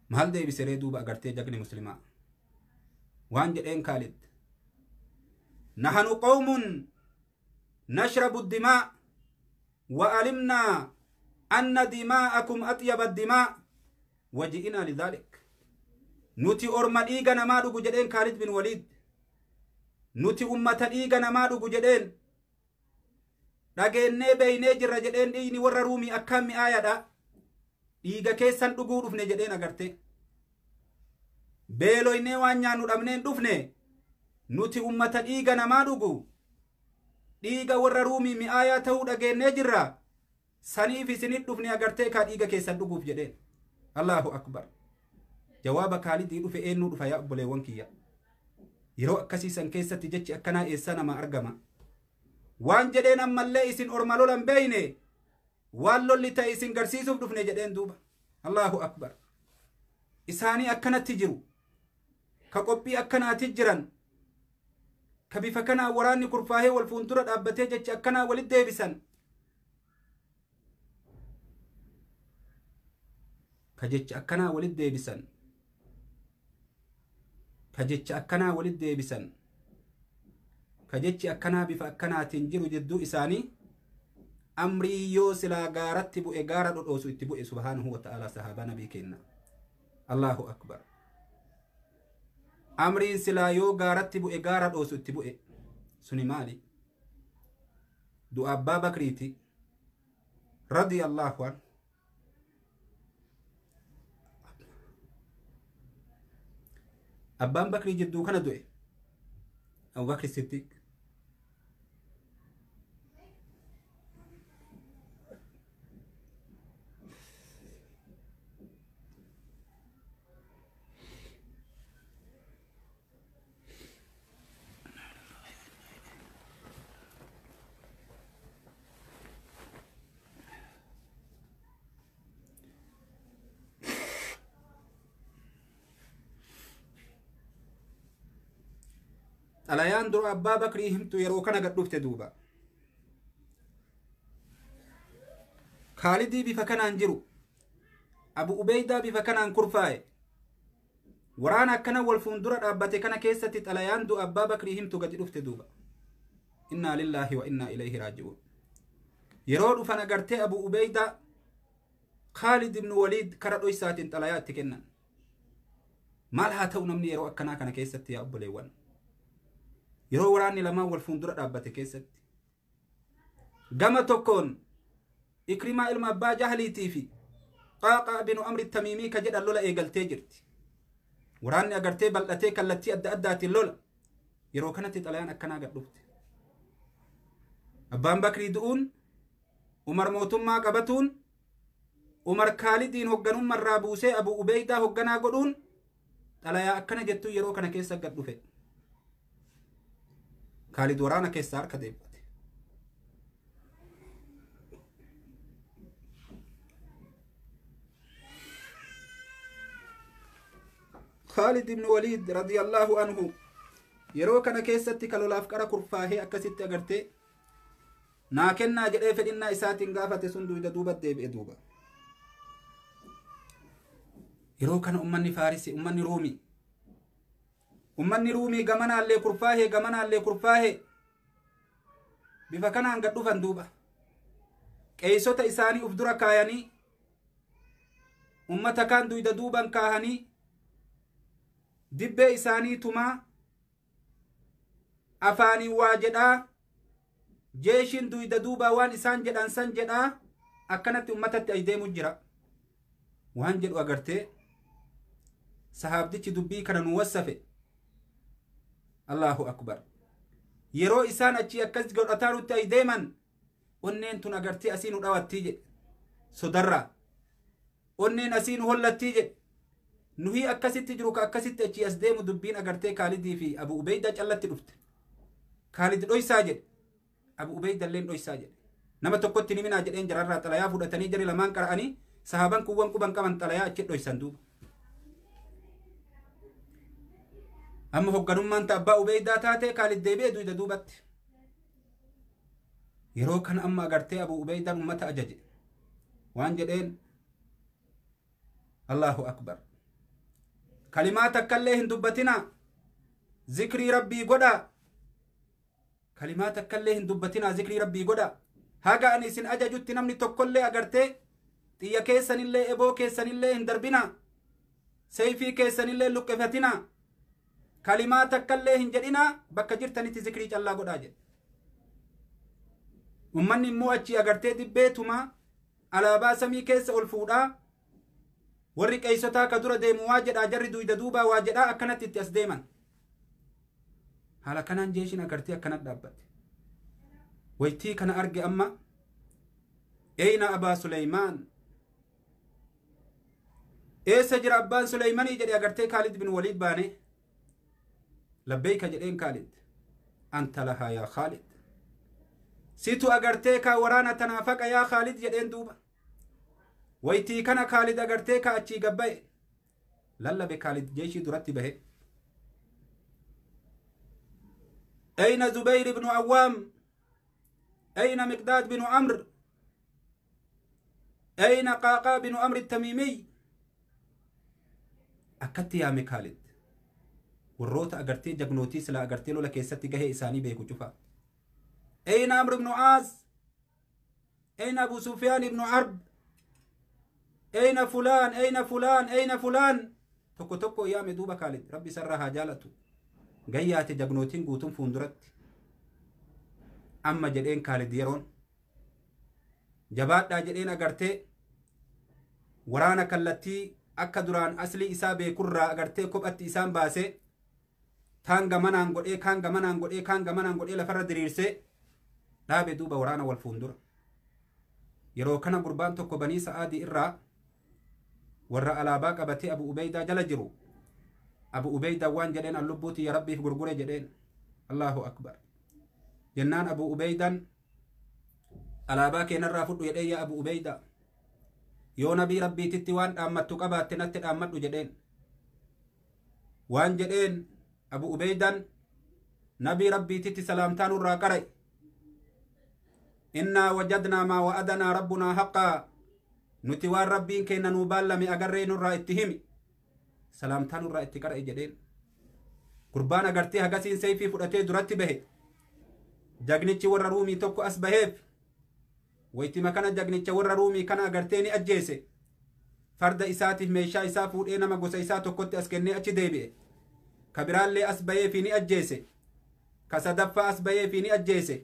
Maal deebisee duuba agartee jagni muslimaa. Waan jedheen Kaalid. Nahanu qawmun nashrabu dimaa wa alimnaa anna dimaa'akum atyaba dimaa waji'inaa lidhaalik. Nuti orma dhiiga namaa dhugu jedheen Kaalid bin Waliid. Nuti ummata dhiiga namaa dhugu jedheen. Dhageennee beeynee jirra jedheen dhiigni warra ruumii akkaan mi'aayadha. Dhiiga keessan dhuguu dhufne jedheen agarte. Beeloynee waan nyaannu dhabneen dhufne. Nuti ummata dhiiga namaa dhugu. Dhiiga warra ruumii mi'aayaa ta'uu dhageennee jirra. Saniif isinit dhufne agartee kaa dhiiga keessan dhuguuf jedheen. Allahu akbar. Jawaaba Kaalidii dhufe eenyuu dhufa yaa obboleewwan kiyya. Yeroo akkasiisan keessatti jechi akkanaa eessaa nama argama. Waan jedheen ammallee isin orma lolan beeyne waan lolli ta'e isin garsiisuuf dhufne jedheen duuba. Allahu akbar. Isaanii akkanatti jiru. Ka qophii akkanaati jiran. Ka bifa kanaa waraanni kurfaahee wal fuuldura dhaabbatee jechi akkanaa walitti deebisan. Ka jecha akkanaa walitti deebisan. Ka jecha akkanaa walitti deebisan. Ka jechi akkanaa bifa akkanaatiin jiru jidduu isaanii amrii yoo silaa gaaratti bu'e gaara dhodhoosu itti bu'e subhaanahu wa ta'ala sahaabaa nabii kenna. Allahu akbar. Amriin silaa yoo gaaratti bu'e gaara dhoosu itti bu'e suni maali? Du'a Abbaa Bakriiti radiyallahu anhu. Abbaan Bakrii jidduu kana du'e. Abu Bakri Siddiq. Xalayaan dura Abbaa Bakrii himtu yeroo kana gad dhufte duuba. Kaalidii bifa kanaan jiru. Abu Ubeydaa bifa kanaan kurfaa'e. Waraana akkana wal fuuldura dhaabbate kana keessatti xalayaan du'a Abbaa Bakrii himtu gadi dhufte duuba. Innaa lillaahi wa innaa ilayhi raaji'uun. Yeroo dhufan agartee Abu Ubeydaa Khaalid ibn Waliid kara dhoysaatiin xalayaa itti kennan. Maal haa ta'u namni yeroo akkanaa kana keessatti yaa obboleewwan. Yeroo waraanni lamaan wal fuuldura dhaabbate keessatti gama tokkoon Ikrimaa ilma abbaa Jahliitii fi Qaaqaa binu Amri Tamiimii ka jedhan lola eegaltee jirti. Waraanni agartee bal'atee kallattii adda addaatiin lola. Yeroo kanatti xalayaan akkanaa gad dhufte. Abbaan Bakrii du'uun, Umar mootummaa qabatuun, Umar Kaalidiin hoogganummarraa buusee Abu Ubeydaa hoogganaa godhuun xalayaa akkana jettuu yeroo kana keessa gad dhufe. Kaalid waraana keessaa harka deeffate. Khaalid ibn Waliid radiyallahu anhu yeroo kana keessatti kalolaaf qara kurfaahee akkasitti agartee naa kennaa jedhee fedhinnaa isaatiin gaafate sun duyda duuba deebi'e duuba. Yeroo kana ummanni Faarisi, ummanni Ruumii gamanaallee kurfaahee gamanaallee kurfaahee bifa kanaan gad dhufan duuba. Qeeysota isaanii uf dura kaayanii ummata kaan duyda duuban kaahanii dibbee isaanii tumaa afaanii waa jedhaa jeeshiin duyda duubaa waan isaan jedhan san jedhaa akkanatti ummatatti as deemu jira. Waan jedhu agartee sahaabdichi dubbii kana nu wassafe. Allahu akbar. Yeroo isaan achii akkas godhataa nutti as deeman onneen tun agartee asii nu dhawattii jedhe sodarraa. Onneen asii nu hollattii jedhe. Nuhii akkasitti jiru ka akkasitti achii as deemu dubbiin agartee Kaalidii fi Abu Ubeydaa callatti dhufte. Kaalid dhoysaa jedhe. Abu Ubeydalleen dhoysaa jedhe. Nama tokkotti ni minaa jedheen jararraa xalayaa fudhatanii jari lamaan qara'anii sahaaban kuwwan quban qaban xalayaa achi dhoysan duuba. Amma hoogganummaan ta abbaa Ubeydaa taatee Kaalid deebi'ee duyda duubatti. Yeroo kana amma agartee Abu Ubeydaan ummata ajaje. Waan jedheen Allahu akbar. Kalimaa takkallee hin dubbatinaa. Zikrii rabbii godhaa. Kalimaa takkallee hin dubbatinaa zikrii rabbii godhaa. Haga ani isin ajajutti namni tokkollee agartee xiyya keessanillee eboo keessanillee hin darbinaa. Seeyfii keessanillee luqqifatinaa. Kalimaa takkallee hin jedhinaa bakka jirtanitti zikrii callaa godhaa jedhe. Ummanni immoo achii agartee dibbeetumaa alaabaa samii keessa ol fuudhaa warri qeeysotaa ka dura deemu waa jedhaa jarri duyda duubaa waa jedhaa akkanatti itti as deeman. Haala kanaan jeeshiin agartee akkanatti dhaabbatte. Waytii kana arge amma Eyna Abaa Suleymaan eessa jira abbaan Suleymanii jedhe agartee Kaalid bin Waliid baane labbeeyka jedheen Kaalid anta lahaa yaa Khaalid situ agartee kaa waraana tanaa faqa yaa Khaalid jedheen duuba. Waytii kana Kaalid agartee ka achii gabba'e lallabe Kaalid jeeshii duratti bahe. Eyna Zubayr ibnu Awwaam Eyna Miqdaad binu Amr Eyna Qaaqaa binu Amr Tamiimiy akkatti yaame Kaalid. Warroota agartee jagnootii silaa agartee lola keessatti gahee isaanii beeku cufa. Eyna Amr ibnu Aas Eyna Abu Sufyaan ibnu Arb Eyna fulaan eyna fulaan eyna fulaan tokko tokko yaame duuba Kaalid rabbi isarraa haa jaalatu. Gayyaate jagnootiin guutuun fuulduratti. Amma jedheen Kaalid yeroon jabaadhaa jedheen agartee waraana kallattii akka duraan aslii isaa beekurraa agartee kophatti isaan baasee kaan gamanaan godhee kaan gamanaan godhee kaan gamanaan godhee lafarra diriirsee dhaabe duuba waraana wal fuuldura. Yeroo kana gurbaan tokko banii sa'aadii irraa warra alaabaa qabatee Abu Ubeydaa jala jiru. Abu Ubeydaa waan jedheen an lubbuuti ya rabbiif gurgure jedheen. Allahu akbar. Jennaan Abu Ubeydaan alaabaa keenarraa fudhu jedheen yaa Abu Ubeydaa. Yoo nabii rabbiititti waan dhaammattu qabaatte natti dhaammadhu jedheen. Waan jedheen Abu Ubeydaan nabii rabbiititti salaamtaa nurraa qara'i. Innaa wajadnaa maa wa'adanaa rabbunaa haqqaa nuti waan rabbiin keenya nuu baallame agarree nurraa itti himi. Salaamtaa nurraa itti qara'i jedheen. Gurbaan agartee hagasiin seeyfii fudhatee duratti bahe. Jagnichi warra Ruumii tokko as baheef waytima kana jagnicha warra Ruumii kana agartee ni ajjeese. Farda isaatiif meeshaa isaa fuudhee nama gosa isaa tokkotti as kennee achi deebi'e. Kabiraallee as baheefi ni ajjeese. Ka sadaffaa as bahee fi ni ajjeese.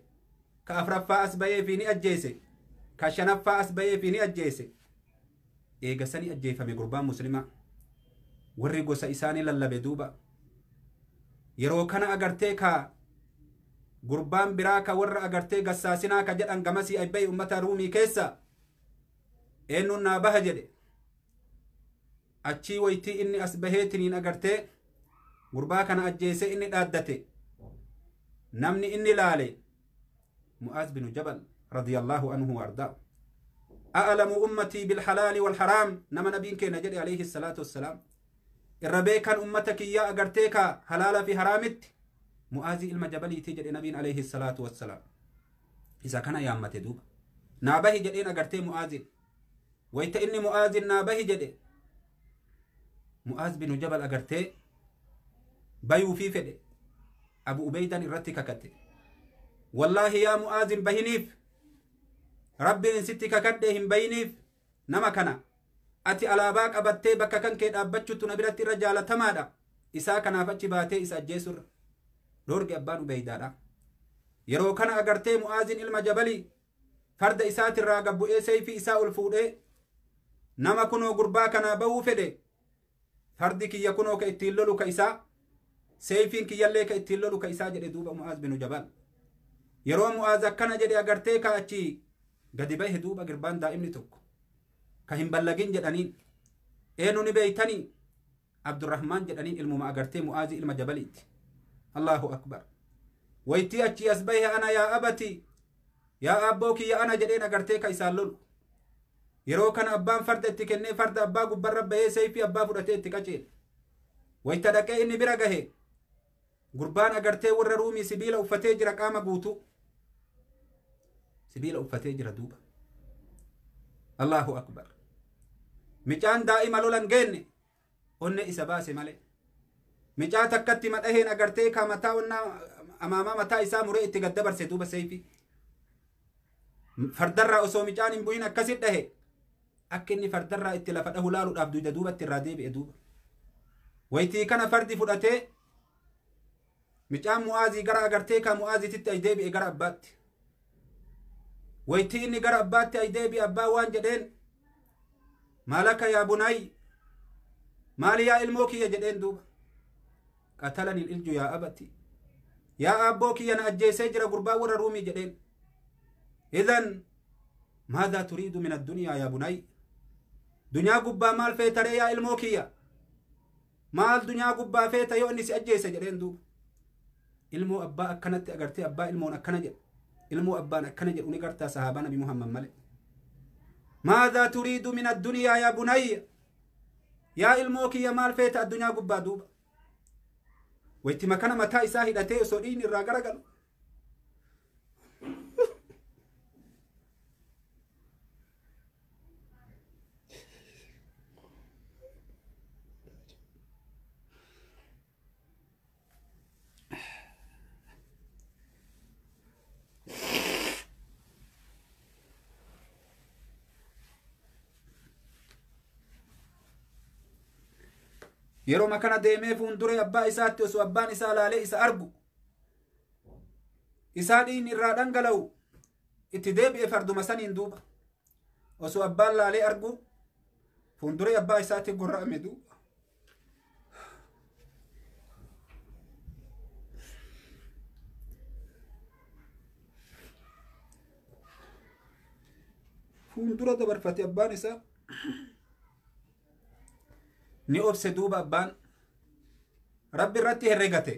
Ka afraffaa as bahee fi ni ajjeese. Ka shanaffaa as bahee fi ni ajjeese. Eega sani ajjeefame gurbaan muslimaa. Warri gosa isaanii lallabe duuba. Yeroo kana agartee ka gurbaan biraa ka warra agartee gassaasinaa ka jedhan gamasii abba'e ummata Ruumii keessa eenyuun naa baha jedhe. Achii waytii inni as baheetiniin agartee gurbaa kana ajjeese inni dhaaddate. Namni inni laale Mu'aaz binu Jabal radiyallahu anhu wa ardaa. A'lamu ummatii bilhalaali walharaam nama nabiin keenya jedhe alayhi salaatu wassalaam. Irra beekan ummata kiyyaa agartee ka halaala fi haraamitti Mu'aazii ilma Jabaliitii jedhe nabiin alayhi salaatu wassalaam. Isa kana yaammate duuba. Naa bahi jedheen agartee Mu'aazin. Wayta inni Mu'aazin naa bahi jedhe Mu'aaz binu Jabal agartee bayuufii fedhe. Abu Ubeydan irratti kakate. Wallaahi yaa Mu'aazin bahiniif. Rabbiin sitti kakadhe hin bayiniif nama kana. Ati alaabaa qabattee bakka kan kee dhaabbachuutu na biratti irra jaalatamaadha. Isaa kanaaf achi baatee isa ajjeesurra. Dhoorge abbaan Ubeydaadha. Yeroo kana agartee Mu'aazin ilma Jabalii farda isaatirraa gabbu'ee seeyfii isaa ol fuudhee nama kunoo gurbaa kanaa bahuu fedhe. Fardi kiyya kunoo ka ittiin lolu ka isaa, seeyfiin kiyyallee ka ittiin lolu ka isaa jedhe duuba Mu'aaz binu Jabal. Yeroo Mu'aaz akkana jedhe agartee ka achi gadi bahe duuba girbaan daa'imni tokko ka hin ballagin jedhaniin eenyu ni beeytanii Abdurrahmaan jedhaniin ilmuma agartee Mu'aazii ilma Jabaliiti. Allahu akbar. Waytii achii as bahe ana yaa abati yaa abboo kiyya ana jedheen agartee ka isaan lolu. Yeroo kana abbaan farda itti kennee farda abbaa gubbarra bahee seeyfii abbaa fudhatee itti qaceele. Wayta dhaqee inni bira gahe gurbaan agartee warra Ruumii sibiila uffatee jira qaama guutuu. Sibiila uffatee jira duuba. Allahu akbar. Micaan daa'ima lolan geenne onne isa baase malee. Micaa takkatti madhaheen agartee ka mataa onnaa amaamaa mataa isaa muree itti gad dabarse duuba seeyfii. Fardarraa osoo micaan hin bu'in akkasit dhahe. Akka inni fardarraa itti lafa dhahu laaluudhaaf dugda duubatti irraa deebi'e duuba. Waytii kana fardi fudhatee micaan Mu'aazii gara agartee ka Mu'aaziititti ay deebi'e gara abbaatti. Waytii inni gara abbaatti ay deebi'e abbaa waan jedheen maalaka yaa bunay maali yaa ilmoo kiyya jedheen duuba. Qatalani ilju yaa abati yaa abboo kiyya na ajjeesee jira gurbaa warra Ruumii jedheen. Idan maadaa turiidu min addunyaa yaa bunay dunyaa gubbaa maal feetaree yaa ilmoo kiyya maal dunyaa gubbaa feeta yoo inni si ajjeese jedheen duuba. Ilmoo abbaa akkanatti agartee abbaa ilmoon akkana jedhu ilmoo abbaan akkana jedhu ni gartaa sahaabaa nabi Muhammad malee. Maadaa turiidu min addunyaa yaa bunayya yaa ilmoo kiyya maal feeta addunyaa gubbaa duuba. Waytima makana mataa isaa hidhatee osoo dhiigni irraa garagalu. Yeroo makana deemee fuulduree abbaa isaatti osoo abbaan isaa laalee isa argu isaa dhiigni irraa dhangala'u itti deebi'e farduma saniin duuba. Osoo abbaan laalee argu fuulduree abbaa isaatti gorra'ame duuba. Fuuldura dabarfate abbaan isaa. Ni obse duuba abbaan rabbi irratti herregate.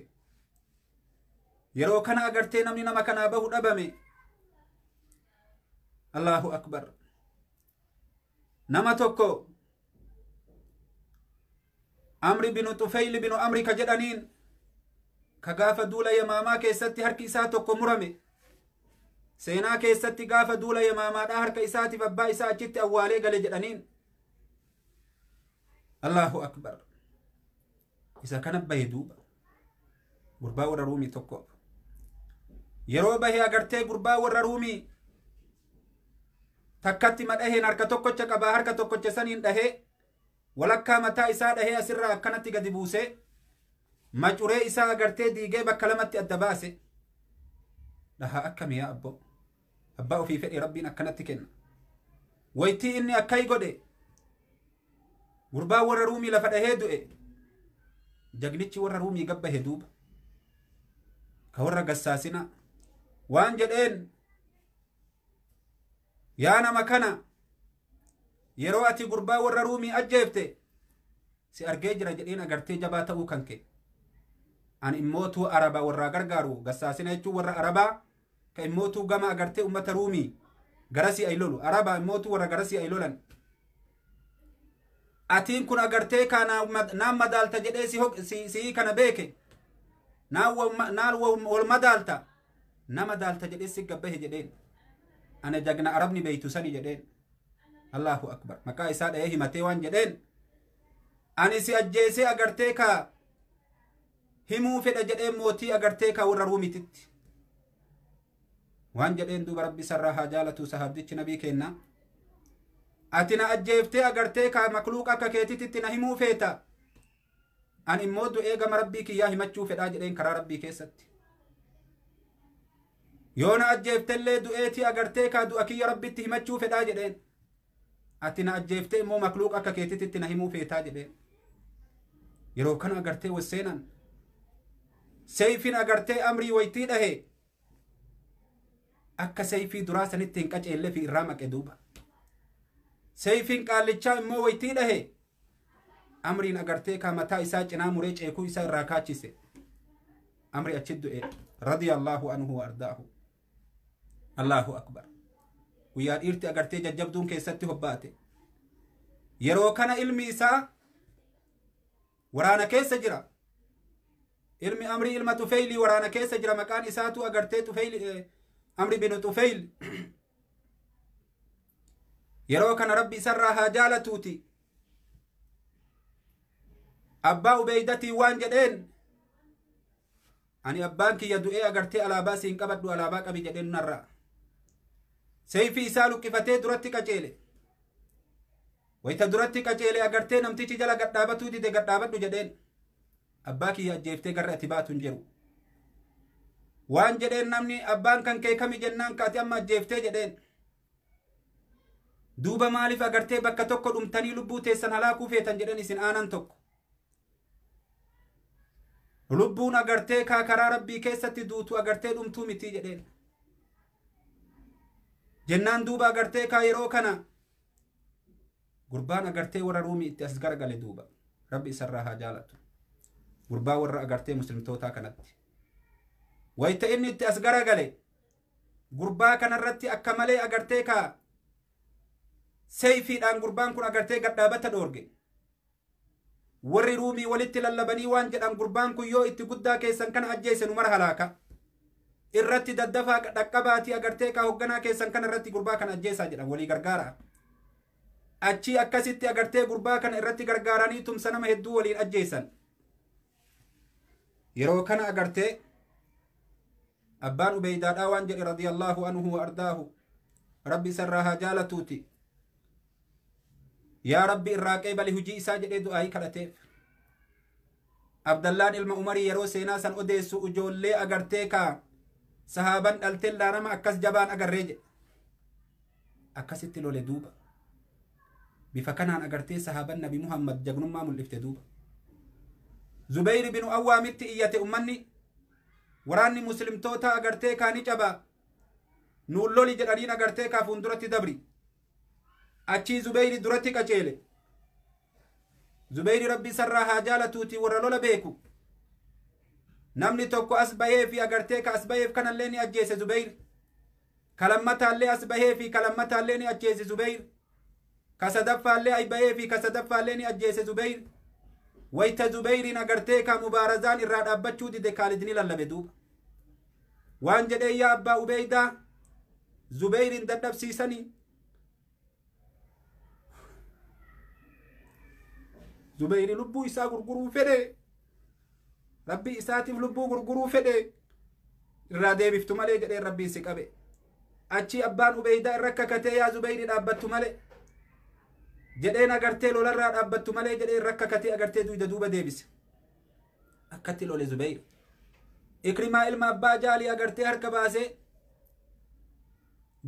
Yeroo kana agartee namni nama kanaa bahu dhabame. Allahu akbar. Nama tokko Amri binu Tufayl binu Amri ka jedhaniin ka gaafa duula Yamaamaa keessatti harki isaa tokko murame. Seenaa keessatti gaafa duula Yamaamaadhaa harka isaatiif abbaa isaa achitti awwaalee gale jedhaniin. Allahu akbar. Isa kana bahe duuba. Gurbaa warra Ruumii tokko. Yeroo bahe agartee gurbaa warra Ruumii takkatti madhaheen harka tokkocha qabaa harka tokkocha saniin dhahee walakkaa mataa isaa dhahee asirraa akkanatti gadi buusee macuree isaa agartee diigee bakka lamatti adda baase. Dhahaa akkami yaa abbo? Abbaa ofii fedhe Rabbiin akkanatti kenna. Waytii inni akkai godhe gurbaan warra Ruumii lafa dhahee du'e. Jagnichi warra Ruumii gabbahe duuba. Ka warra gassaasina waan jedheen, yaa nama kana, yeroo ati gurbaa warra Ruumii ajjeefte si argee jira jedheen. Agartee jabaa ta'uu kan kee ani immootuu Araba warraa gargaaru. Gassaasina jechuun warra Arabaa ka immootuu gama agartee ummata Ruumii garasii ay lolu. Araba immootuu warra garasii ay lolan. Atiin kun agartee kaa naan madaalta jedhee si kana beeke, naan wal madaalta, na madaalta jedhee si gabbahe jedheen. Ana jagna Arabni beeytu sani jedheen. Allahu akbar. Maqaa isaa dha'ee himatee waan jedheen, ani si ajjeesee agartee kaa himuu fedha jedheen mootii agartee kaa warra Ruumititti waan jedheen duuba. Rabbi sarraa haa jaalatu. Sahaabdichi nabii kenna, ati na ajjeeftee agartee kaa makluuqa akka keetititti na himuu feeta, ani immoo du'ee gama Rabbii kiyyaa himachuu fedhaa jedheen. Karaa Rabbii keessatti yoo na ajjeeftellee du'eetii agartee kaa du'a kiyya Rabbitti himachuu fedhaa jedheen. Ati na ajjeeftee immoo makluuqa akka keetititti na himuu feetaa jedheen. Yeroo kana agartee wasseenan seeyfiin agartee Amrii waytii dhahe akka seeyfii duraa sanitti hin qaceelle fi irraa maqe duuba. Seeyfiin qaallichaa immoo waytii dhahe Amriin agartee kaa mataa isaa cinaa muree ceekuu isaa irraa kaachise. Amri achi du'e, radiyallahu anhu wa ardaahu. Allahu akbar. Guyyaa dhiirti agartee jajjabduun keessatti hobbaate. Yeroo kana ilmi isaa waraana keessa jira. Ilmi Amrii ilma Tufeylii waraana keessa jira. Maqaan isaatu agartee Tufeyli, Amri binu Tufeyl. Yeroo kana Rabbi isarraa haa jaalatuuti abbaa Ubeydatii waan jedheen, ani abbaan kiyya du'ee agartee alaabaa siin qabadhu, alaabaa qabi jedheen. Narraa seeyfii isaa luqqifatee duratti qaceele. Wayta duratti qaceele agartee namtichi jala gadhaabatuu dide. Gadhaabadhu jedheen. Abbaa kiyya ajjeeftee garra ati baatu hin jiru waan jedheen. Namni abbaan kan kee kami jennaan, ka ati amma ajjeeftee jedheen. Duuba maaliif agartee bakka tokko dhumtanii lubbuu teessan halaakuu feetan jedheen. Isin aanan tokko, lubbuun agartee kaa karaa Rabbii keessatti duutu agartee dhumtuu mitii jedheen jennaan, duuba agartee kaa yeroo kana gurbaan agartee warra Ruumii itti as garagale duuba. Rabbi isarraa haa jaalatu. Gurbaa warra agartee muslimtootaa kanatti wayta inni itti as garagale gurbaa kanarratti akka malee agartee kaa seeyfiidhaan gurbaan kun agartee gadhaabata dhoorge. Warri Ruumii walitti lallabanii waan jedhan, gurbaan kun yoo itti guddaa keessan kana ajjeese nu mara halaaka, irratti daddafaa dhaqqabaatii agartee kaa hogganaa keessan kana irratti gurbaa kana ajjeesaa jedhan. Walii gargaara. Achii akkasitti agartee gurbaa kana irratti gargaaranii tumsa nama hedduu waliin ajjeesan. Yeroo kana agartee abbaan Ubeydaadhaa waan jedhe, radiyallahu anhu wa ardaahu, Rabbi isarraa haa jaalatuuti, yaa Rabbi irraa qeebali hujii isaa jedhee du'aayii kadhateef. Abdallaan ilma Umarii yeroo seenaa san odeessu, ijoollee agartee kaa sahaaban dhaltellaa nama akkas jabaan agarree jedhe. Akkasitti lole duuba. Bifa kanaan agartee sahaaban Nabi Muhammad jagnummaa mul'ifte duuba. Zubayri binu Awwaamitti iyyate ummanni. Waraanni muslimtoota agartee kaa ni caba, nuun loli jedhaniin. Agartee kaa fuulduratti dabri. Achii Zubayri duratti qaceele. Zubayri, Rabbi isarraa haa jaalatuuti, warra lola beeku. Namni tokko as bahee fi agartee ka as baheef kanallee ni ajjeese Zubayr. Kalammataallee as bahee fi kalammataallee ni ajjeese Zubayr. Ka sadaffaallee ay bahee fi ka sadaffaallee ni ajjeese Zubayr. Wayta Zubayriin agartee ka mubaarazaan irraa dhaabbachuu dide, Kaalid ni lallabe duuba. Waan jedhee, yaa abbaa Ubeydaa, Zubayriin dadhabsiisanii, Zubayri lubbuu isaa gurguruu fedhe, Rabbi isaatiif lubbuu gurguruu fedhe, irraa deebiftu malee jedheen. Rabbiin si qabe. Achi abbaan Ubeydaa irra kakatee, yaa Zubayri dhaabbattu malee jedheen. Agartee lolarraa dhaabbattu malee jedhee irra kakatee agartee duyda duuba deebise. Akkatti lole Zubayr. Ikrimaa ilma abbaa Jaalii agartee harka baasee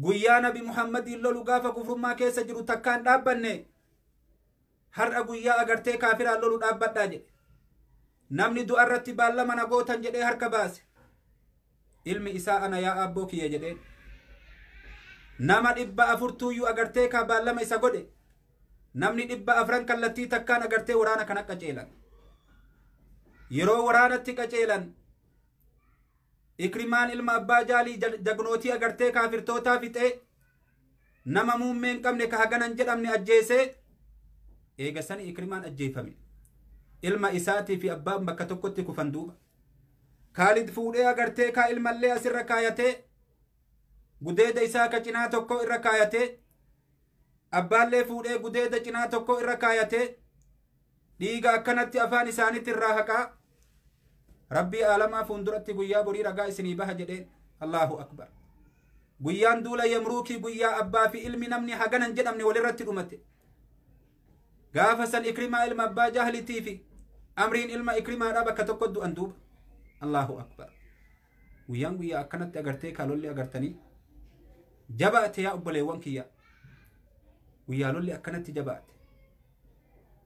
Guyyaa Nabi Muhammadiin lolu gaafa kufrummaa keessa jiru takkaan dhaabbanne, har'a guyyaa agartee kaafiraan lolu dhaabbadhaa jedhe. Namni du'a irratti baallama na gootan jedhee harka baase. Ilmi isaa ana yaa abboo kiyya jedheen. Nama 400tuyyuu agartee kaa baallama isa godhe. Namni 400 kallattii takkaan agartee waraana kana qaceelan. Yeroo waraanatti qaceelan Ikrimaan ilma abbaa jaalii jagnootii agartee kaafirtootaa fixee nama muummee hin qabne ka haganan jedhamne ajjeesee eega sani Ikrimaan ajjeefame. Ilma isaatii fi abbaan bakka tokkotti kufan duuba. Kaalid fuudhee agartee kaa ilmallee asirra kaayatee gudeeda isaa ka cinaa tokko irra kaayatee abbaallee fuudhee gudeeda cinaa tokko irra kaayatee dhiiga akkanatti afaan isaaniitti irraa haqaa Rabbii aalamaa fuulduratti guyyaa borii ragaa isinii baha jedheen. Allahu akbar. Guyyaan duula Yamruukii guyyaa abbaa fi ilmi namni haganan jedhamne walirratti dhumate. Gaafa san Ikrimaa ilma abbaa jahlitii fi Amriin ilma Ikrimaadhaa bakka tokko du'an duuba. Allahu akbar. Guyyaan guyyaa akkanatti agartee kaalolli agartanii jabaate yaa obboleewwan kiyya. Guyyaa lolli akkanatti jabaate.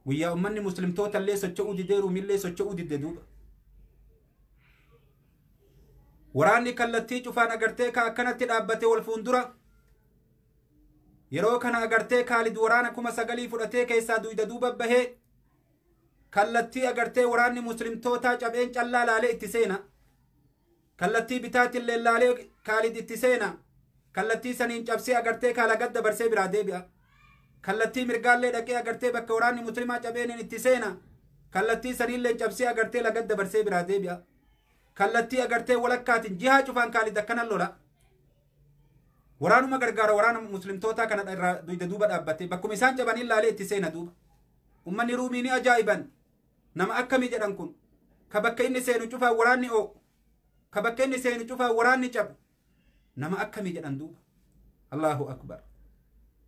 Guyyaa ummanni muslimtoota illee socho'uu didee Ruumillee socho'uu didde duuba. Waraanni kallattii cufaan agartee ka akkanatti dhaabbate wal fuuldura. Yeroo kana agartee Kaalid waraana 9,000 fudhatee keessaa duyda duuba bahee kallattii agartee waraanni muslimtootaa cabeen callaa laalee itti seena. Kallattii bitaatillee laalee Kaalid itti seena. Kallattii saniin cabsee agartee kaala gad dabarsee biraa deebi'a. Kallattii mirgaallee dhaqee agartee bakka waraanni muslimaa cabeeniin itti seena. Kallattii saniillee cabsee agartee lagad dabarsee biraa deebi'a. Kallattii agartee walakkaatiin jihaa cufaan Kaalid akkana lola. Waraanuma gargaara waraana muslimtootaa kana irraa duyda duuba dhaabbatee bakkuma isaan cabaniin laalee itti seena duuba. Ummanni Ruumii ni ajaa'iban. Nama akkamii jedhan kun? Ka bakka inni seenu cufaan waraanni oo'u. Ka bakka inni seenu cufaan waraanni cabu. Nama akkamii jedhan duuba. Allahu akbar.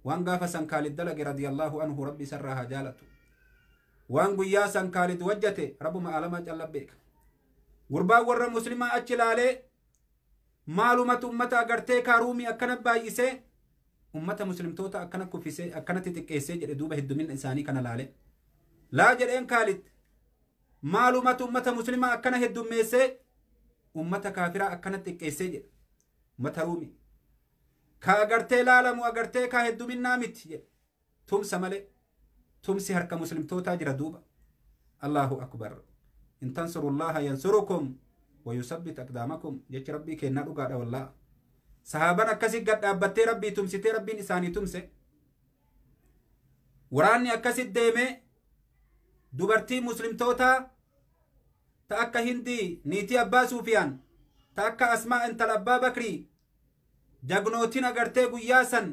Waan gaafa san Kaalid dalage radiyallahu anhu rabbi isarraa haa jaalatu. Waan guyyaa san Kaalid wajjate rabbuma aalamaa calla beeka. Gurbaan warra muslimaa achi laalee maalumatu ummata agartee kaaruumii akkana baay'isee ummata muslimtoota akkana kuffisee akkanatti xiqqeessee jedhe duuba heddumina isaanii kana laalee. Laa jedheen Kaalid maalumatu ummata muslimaa akkana heddummeessee ummata kaafiraa akkana xiqqeessee jedhe. Ummata Ruumii. Ka agartee laalamu agartee ka hedduminnaa miti jedhe. Tumsa malee tumsi harka muslimtootaa jira duuba. Allahu akbar. In tansurullaha yansurukum wa yusabbit aqdaamakum jechi rabbii kennaa dhugaadha wallaa. Sahaaban akkasi gad dhaabbattee rabbii tumsitee rabbiin isaanii tumse. Waraanni akkasi deemee dubartii muslimtootaa ta akka Hindii niitii abbaa Suufiyaan ta akka Asmaa intala abbaa Bakrii jagnootiin agartee guyyaa san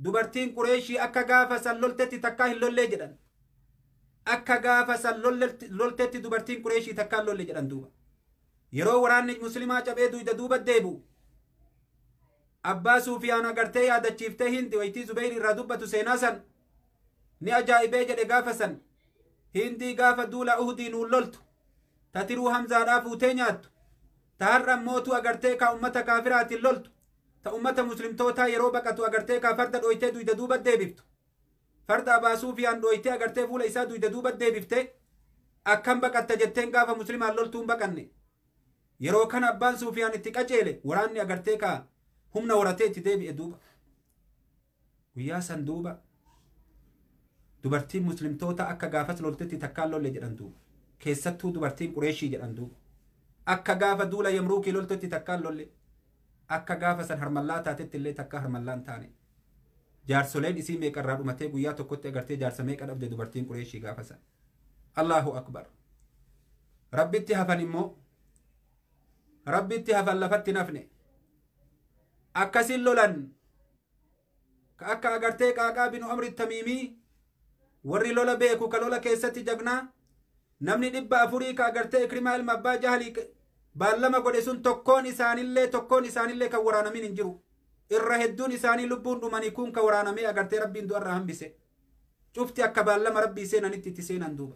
dubartiin Qureeshii akka gaafa san loltetti takkaa hin lollee jedhan. Akka gaafa san loltetti dubartiin Qureeshii takkaa hin lolle jedhan duuba. Yeroo waraanni muslimaa cabee duyda duuba deebi'u abbaa Suufiyaan agartee yaadachiiftee Hindi waytii Zubeyr irraa dubbatu seenaa san ni ajaa'ibee jedhe gaafa san. Hindii gaafa duula Uhudii nuun loltu ta tiruu Hamzaadhaa fuutee nyaattu ta har'a mootuu agartee ka ummata kaafiraatiin loltu ta ummata muslimtootaa yeroo baqatu agartee ka farda dhoytee duyda duuba deebiftu. Farda abbaa Suufiyaan dhoytee agartee fuula isaa duyda duuba deebifte akkam baqatta jetteen gaafa muslimaan loltuun baqanne. Yeroo kana abbaan Suufiyaan itti qaceele waraanni agartee ka humna horatee itti deebi'e duuba. Guyyaa san duuba dubartiin muslimtoota akka gaafas loltetti takkaan lolle jedhan duuba. Keessattuu dubartiin Qureeshii jedhan duuba. Akka gaafa duula Yamruukii loltetti takkaan lolle. Akka gaafa san harmallaa taatetti illee takka harmallaa hin taane. Jaarsoleen isii meeqarraa dhumatee guyyaa tokkotti agartee jaarsa meeqa dhabde dubartiin Qureeshii gaafa san. Allahu akbar. Rabbitti hafan immoo rabbitti hafan lafatti nafne. Akkasin lolan ka akka agartee Qaaqaa binu Amri Tamiimii warri lola beeku ka lola keessatti jagnaa namni 400 ka agartee Ikrimaa ilma abbaa Jahlii baallama godhe sun tokkoon isaanillee kan waraanamin hin jiru. Irra hedduun isaanii lubbuun dhumanii kun ka waraanamee agartee rabbiin du'arraa hambise. Cufti akka baallama rabbii seenanitti itti seenan duuba.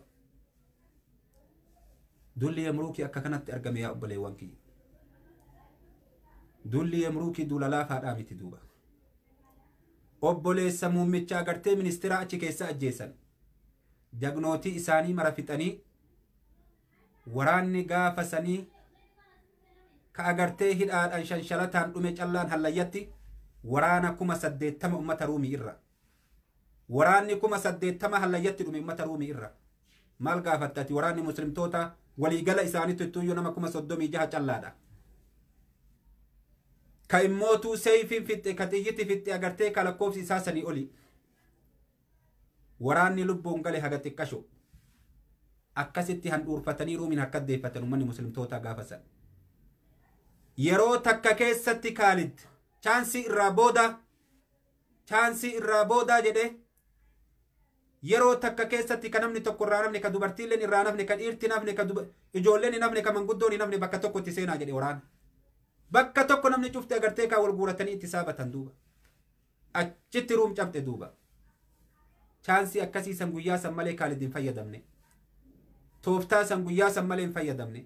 Dulli Yamruukii akka kanatti argame yaa obboleewwan kiyya. Dulli Yamruukii duula laafaadhaa miti duuba. Obboleessa muummicha agartee ministeera achi keessa ajjeesan. Jagnootii isaanii mara fixanii waraanni gaafa sanii ka agartee hidhaadhaan shanshalataan dhume callaan hallayyatti waraana 80,000 ummata Ruumii irra. Waraanni 80,000 hallayyatti dhume ummata Ruumii irra. Maal gaafattati waraanni muslimtoota waliigala isaaniitu ittuuyyuu nama 36,000 callaadha. Ka immootuu seeyfiin fixxe ka xiyyiti fixxe agartee ka lakkoofsi isaa sanii oli. Waraanni lubbuun gale haga xiqqasho. Akkasitti handhuurfatanii Ruumiin harka deeffatan uummanni muslimtoota gaafa san. Yeroo takka keessatti Kaalid chaansii irraa booda jedhe yeroo takka keessatti ka namni tokko irraa nafne ka dubartiilleen irraa nafne ka dhiirti nafne ka ijoolleen hin nafne ka manguddoon hin nafne bakka tokkotti seenaa jedhe waraana. Bakka tokko namni cufte agartee kaa wal guuratanii itti saabatan duuba. Achitti Ruum cabxe duuba. Chaansii akkasii san guyyaa san malee Kaalid hin fayyadamne. Tooftaa san guyyaa san malee hin fayyadamne.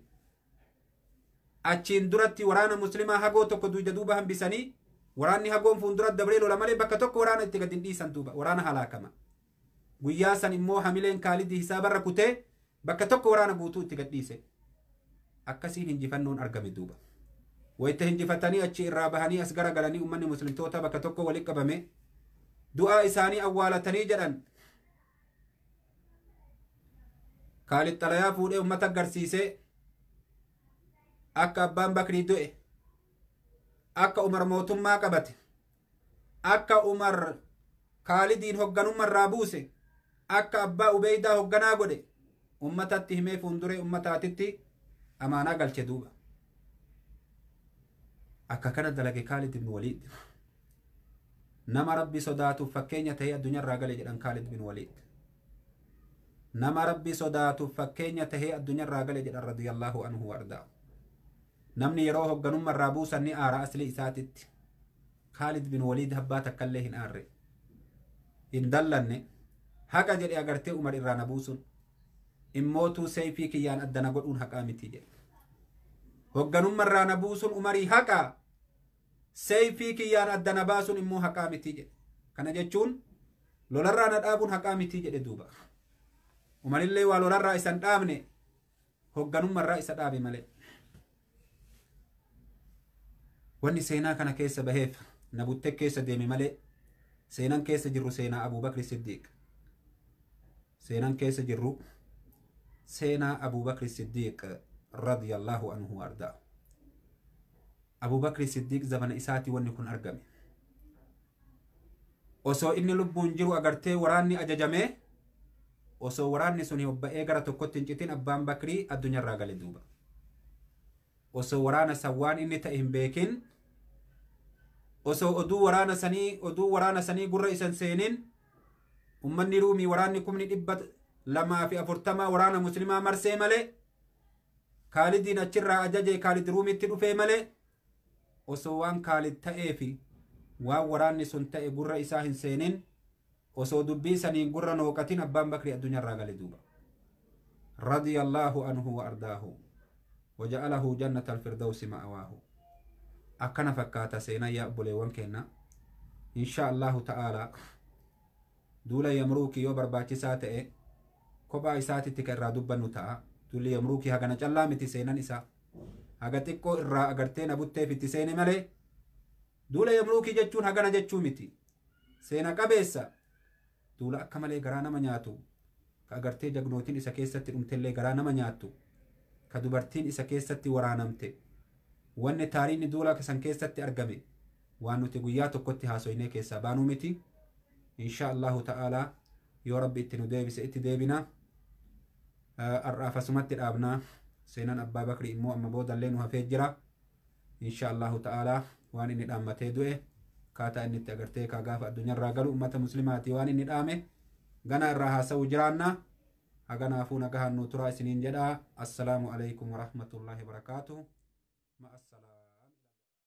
Achiin duratti waraana muslimaa hagoo tokko duyda duuba hambisanii waraanni hagoon fuuldura dabree lola malee bakka tokko waraana itti gadi hin dhiisan duuba waraana halaakama. Guyyaa san immoo hamileen Kaalidii hisaabarra kutee bakka tokko waraana guutuu itti gad dhiise. Akkasiin hinjifannoon argame duuba. Wayita hinjifatanii achi irraa bahanii as garagalanii uummanni muslimtoota bakka tokko walitti qabame du'aa isaanii awwaalatanii jedhan. Kaalid xalayaa fuudhee uummata agarsiisee akka abbaan Bakrii du'e, akka Umar mootummaa qabate, akka Umar Kaalidiin hogganummaa buuse, akka abbaa Ubeydaa hogganaa godhe uummatatti himee fuulduree uummataatitti amaanaa galche duuba. Akka kana dalage Kaalid ibn Waliid. Nama Rabbi sodaatuuf fakkeenya ta'ee addunyaarraa gale jedhan Kaalid ibn Waliid. Nama Rabbi sodaatuuf fakkeenya ta'ee addunyaarraa gale jedhan radiyallahu anhu wardaa. Namni yeroo hogganummaarraa buusan ni aara asli isaatitti. Kaalid bin Waliid abbaa takkallee hin aarre. Hin dallanne. Haqa jedhe agartee Umar irraa na buusun. Immootuu seeyfii kiyyaan addana godhuun haqaa miti jedhe. Hogganummaarraa na buusun Umarii haqa. Seeyfii kiyyaan addana baasuun immoo haqaa miti jedhe. Kana jechuun lolarraa na dhaabuun haqaa miti jedhe duuba. Umarillee waa lolarraa isa hin dhaabne hogganummaarraa isa dhaabe malee. Wanni seenaa kana keessa baheef na buttee keessa deeme malee seenaan keessa jirru seenaa Abuubakri Siddiiq. Seenaan keessa jirru seenaa Abuubakri Siddiiq radiyallahu anhu ardaa. Abuubakri Siddiiq zamana isaatii wanni kun argame. Osoo inni lubbuun jiru agartee waraanni ajajamee osoo waraanni sun hobba'ee gara tokkotti hin citin abbaan Bakrii addunyaarraa gale duuba. Osoo waraana san waan inni ta'e hin beekin, osoo oduu waraana sanii gurra isan seenin ummanni Ruumii waraanni 240,000 waraana muslimaa marsee malee Kaalidiin achirraa ajaje Kaalid Ruumitti dhufee malee osoo waan Kaalid ta'ee fi waan waraanni sun ta'e gurra isaa hin seenin osoo dubbii saniin gurra nooqatin abbaan Bakrii addunyaarraa gale duuba. Radiyallahu anhu wa ardaahu waja'alahu jannata alfirdawsi ma'awaahu. Akkana fakkaata seenaa yaa obboleewwan keenna. Insha Allahu ta'ala duula Yamruukii yoo barbaachisaa ta'e kophaa isaatitti kan irraa dubbannu ta'a. Duulli Yamruukii hagana callaa miti seenan isaa. Haga xiqqoo irraa agartee na butteef itti seene malee duula Yamruukii jechuun hagana jechuu miti. Seena qabeessa duula akka malee garaa nama nyaatu, ka agartee jagnootiin isa keessatti dhumtellee garaa nama nyaattu, ka dubartiin isa keessatti waraanamte, wanni taariinni duula san keessatti argame waan nuti guyyaa tokkotti haasoynee keessaa baanuu miti. Insha Allahu ta'ala yoo Rabbi itti nu deebise itti deebina. Har'aaf asumatti dhaabnaa. Seenaan Abbaa Bakrii immoo amma boodallee nu hafee jira. Insha Allahu ta'ala waan inni dhaammatee du'e kaataa inni itti agartee kaa gaafa addunyaarraa galu ummata muslimaatii waan inni dhaame gana irraa haasa'u jiraanna. Haganaafuu nagahaan nu turaa isiniin jedha. Assalaamu alaikum warahmatullaahi wabarakaatuh. Ma'assalaam.